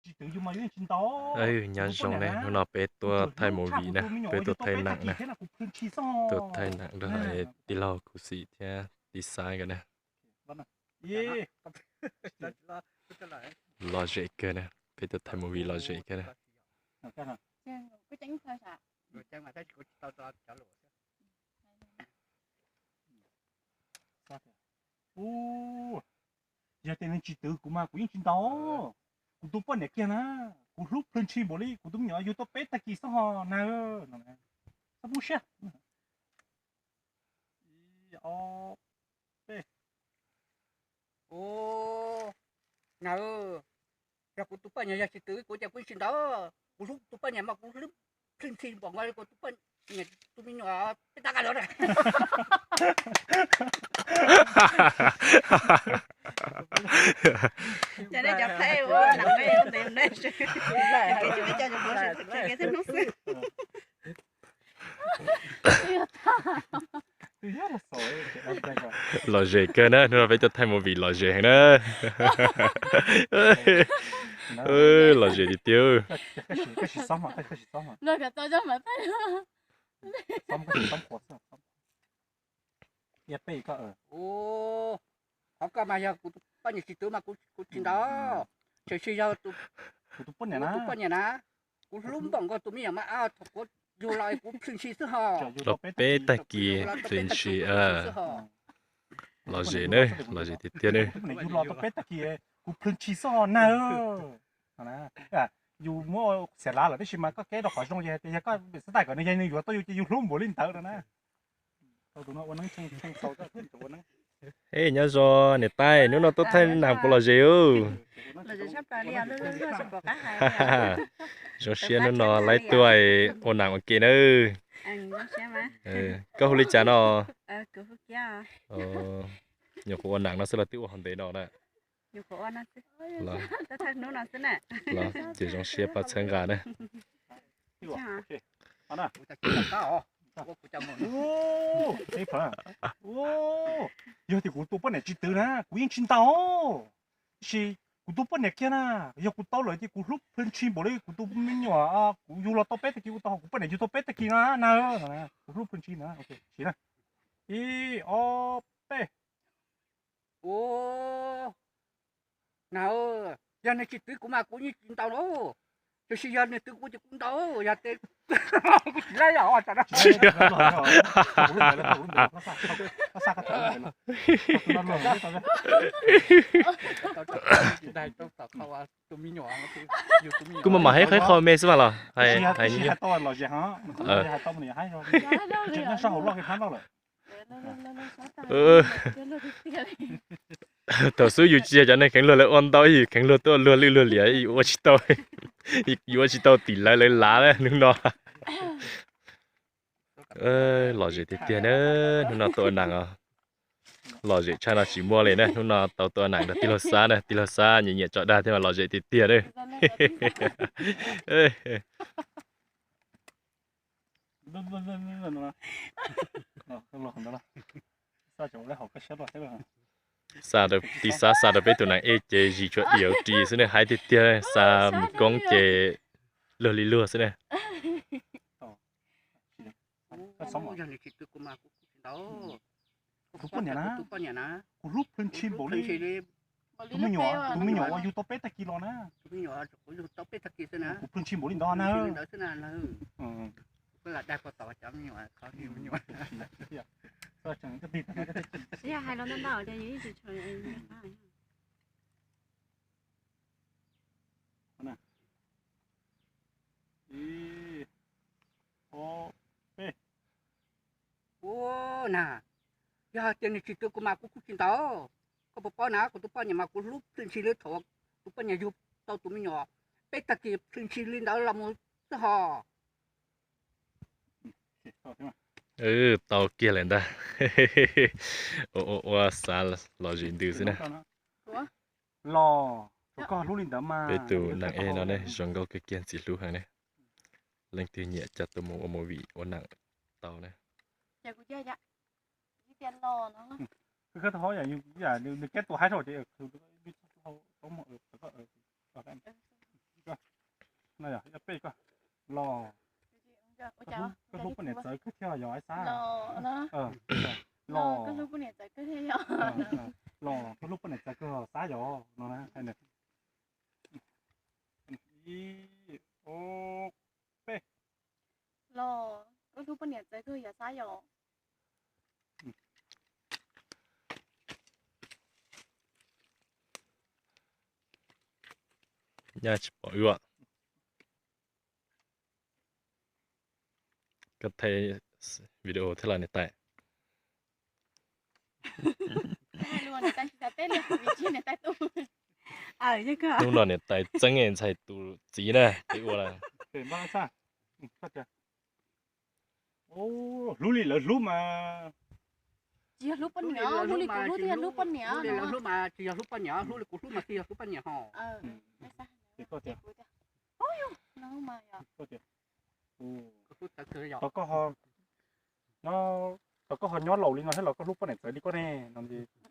Nyob zoo ne, hnub no peb tuaj thaij movie na, peb tuaj thaij nam na, tuaj thaij nam rau tij laug Khuv Xim thiab tij Xab nkawd na. Lom zem kawg na, peb tuaj thaij movie lom zem kawg na. Yog tias nws tsis twv kuv mas kuv yeej tsis ntaus. Kuv tus poj niam kiag na, kuv hlub plhws ntshis npaum li kuv tus me nyuam yug tau peb tag kis xwb ho na. Txhob pub siab. Ib, ob, peb. Ua, na, yog kuv tus poj niam yog tsis twv kuv ces kuv yeej tsis ntaus. Kuv hlub tus poj niam mas kuv hlub plhws ntshis npaum nkaus li kuv tus poj niam tus me nyuam peb tag kis los na. Cov nej cov phaib ua nam me ua ntev ua nej, kev coj cov pov kev thiab hnub xwb. Lom zem kawg na, hnub no peb tuaj thaij movie lom zem heev na. Lom zem tiag tiag. Qhov koj mas yog kuv tus poj niam tsis twv mas kuv tsis ntaus, tiam sis yog kuv tus poj niam na, kuv hlub npaum nkaus tus me nyuam mas thaum kuv yug los kuv plhws ntshis xwb ho. Los peb tag kis plhws ntshis. Lom zem na, lom zem tiag tiag na. Yug los tau peb tag kis kuv plhws ntshis xwb ho na. Yus muab xiam lav lawm tab sis mas koj keb rau qhov zoo ces tias yog koj xav tau kom nws yog nws yuav tau yus ces yus hlub npaum li ntawd no na. Ej, nyob zoo niam tais, hnub no tuaj thaij nam puas lom zem? Zoo siab hnub no lawv tuaj ua nam ua ke nawb. Koj hu li cas no? Nyuam qhuav ua nam no xwb los twb ua hauv ntev no na. Los, ces zoo siab pab txhawb nqa na. Yog tias kuv tus poj niam tsis twv na kuv yeej tsis ntaus. Tab sis kuv tus poj niam kiag na, yog kuv tau lawm ces kuv hlub plhws ntshis npaum li kuv tus me nyuam kuv yug los tau peb tag kis, kuv tau kuv poj niam yug tau peb tag kis no na. Kuv hlub plhws ntshis na. Ib, ob, peb. Ua, na, yog nws tsis twv kuv mas kuv yeej tsis ntaus na. Tiam sis yog nws twv kuv ces kuv ntaus, yog tias kuv tsis laib os. Kuv mas mam hais qhov me xwb mas los hais, hais tau lom zem, hais tau mas nws hais, nyob sab hauv loj kiag hnab loj lawm. Thaum xub yus tsis yog cov neeg kheev luag lawv ua ntau, yus kheev luag tuaj luag lwj luag liam, yus ua tsis tau, yus ua tsis tau tim lawv lawv lav hnub no. Lom zem tiag tiag na, hnub no tuaj ua nam os. Lom zem tshaj no tsis muaj li na, hnub no tau tuaj ua nam nrog tij laug Xab na, tij laug Xab nyiam nyiam tso dag thiab mas lom zem tiag tiag na. Xa rau, tij Xab xa rau peb tus nam ej ces zis tshuav diav ris xwb ne, haib tiag tiag, xa mus koob ces luag li luag xwb ne. Kuv tus poj niam na, kuv hlub plhws ntshis npaum li tus me nyuam, tus me nyuam uas yug tau peb tag kis los na. Kuv plhws ntshis npaum li ntawd na. Ib, ob, peb. Ua, na, yog hais tias nws tsis twv kuv mas kuv kuj tsis ntaus. Koj puas paub na, kuv tus poj niam mas kuv hlub plhws ntshis li thaum tus poj niam yug tau tus me nyuam peb tag kis plhws ntshis li ntawd los mus xwb ho. Tau kiag lawm ntag. Ua, ua, ua xav lom zem ntws xwb na. Los, koj hlub li ntawd mas. Peb tus nam ej no ne zoo nkauj kawg kiag, ntxim hlub heev ne. Leej twg nyiam coj tuaj mus ua movie ua nam tau na. Nws keb tus haib rau ces No yog ib ob peb koj. Los koj hlub poj niam txawv kawg thiab yog Aib Xab? Los koj hlub poj niam txawv kawg Xab yog no na. Ib, ob, peb. Los koj hlub poj niam txawv kawg yog Xab yog? Nyaj tsis pom wb. Koj thaij video thiab los niam tais? Hnub no niam tais txeeb ntxhais tus txiv na, peb ua lawm. Hlub li lawv hlub mas. Tsis yog hlub poj niam, hlub li kuv hlub thiaj yog hlub poj niam. Hlub li lawv hlub mas tsis yog hlub poj niam, hlub li kuv hlub mas thiaj yog hlub poj niam ho. Tau koj ho nyob laus li no thiab los koj hlub poj niam txawv li koj ne no.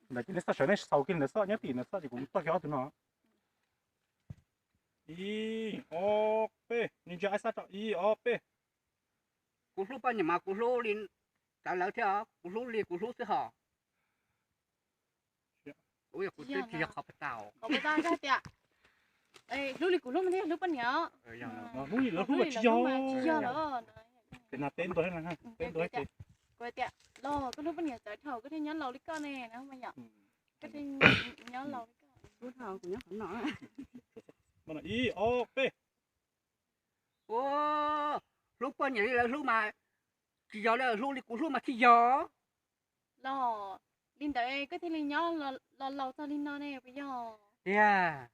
Ntawd ces nej txhob sawv, nej xaus kiag ntawd xwb, nyob tim ntawd xwb ces kuv mus txog kiag ob tug no. Ib, ob, peb, ntsia Aib Xab rau, ib, ob, peb. Kuv hlub poj niam mas kuv hlub li txawv lawv thiab, kuv hlub li kuv hlub xwb hos. Kuv yog kuv twb tsis yog qhov pas tau. Qhov pas tau tias hlub li kuv hlub mas thiaj hlub poj niam. Hlub li lawv hlub mas tsis yog. Tsis yog lawm. Ces no teb ntua, teb ntua ces kuv tias los koj hlub poj niam txawv dhau koj thiaj nyob laus li koj ne no mas yom. Koj thiaj nyob laus li koj. Ib, ob, peb. Ua, hlub poj niam li lawv hlub mas tsis yog li, hlub li kuv hlub mas thiaj yog. Los li ntawd koj thiaj li nyob los laus txog li no ne puas yog? Tiag.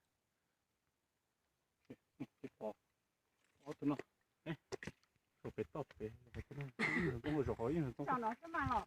Ob tug no, pem toj pem, ib tug zoo qhov ib tug zoo.